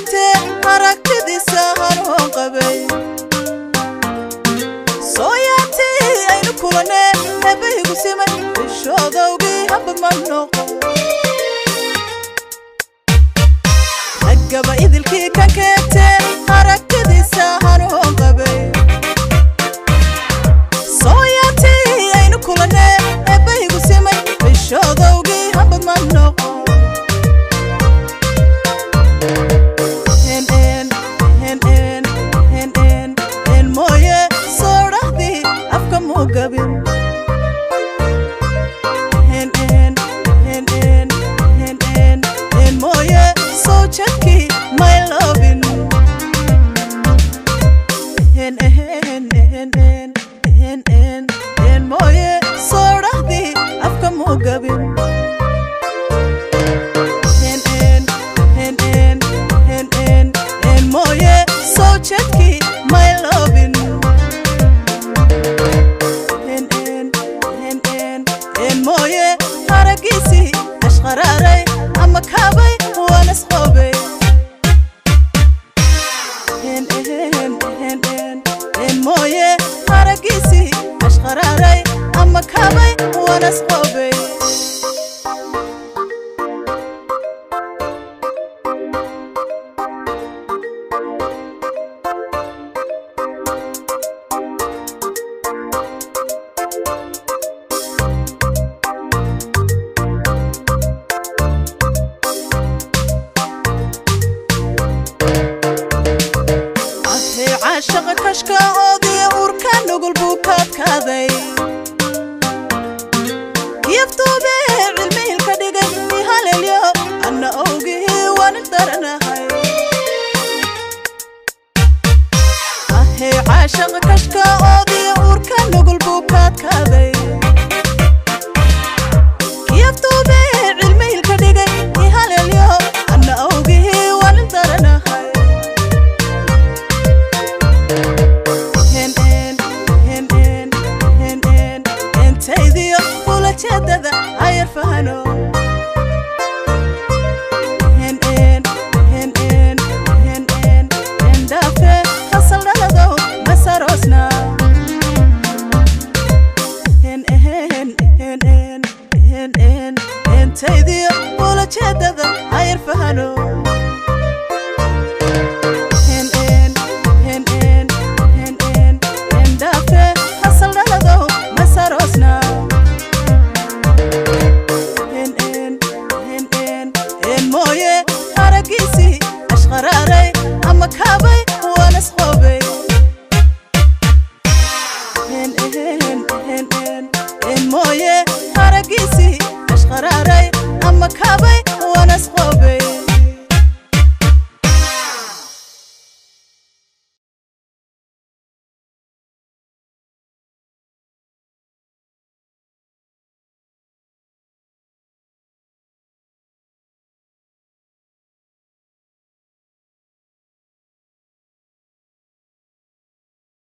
keete aragtidiisa hanuun qabay. Sooyaatii aynu kulane eebbahigu simay, ishoodowgii habad ma noqon. Raggaba idilkii kan keete aragtidiisa hanuun qabay. Sooyaatii aynu kulane eebbahigu simay, ishoodowgii habad ma noqon. N N N N mooye soodhahdii afka muu gabin. N N N N N N N mooye soo jadkii may loobin. N N N N N N N mooye soodhahdii afka muu gabin. N N N N N N N mooye soo jadkii may loobin. N N N N N mooye haragiisii ashqaraaray ama kaabay waan isqoobay. N N N N N mooye haragiisii ashqaraaray ama kaabay waan isqoobay. Ahey caashaqa kashka oodiya uurka nugul buu kaadkaaday. Yaftuube cilmihilka dhigay ihalelyo anna owgihii waan daranahay. Ahey caashaqa kashka oodiya uurka nugul buu kaadkaaday.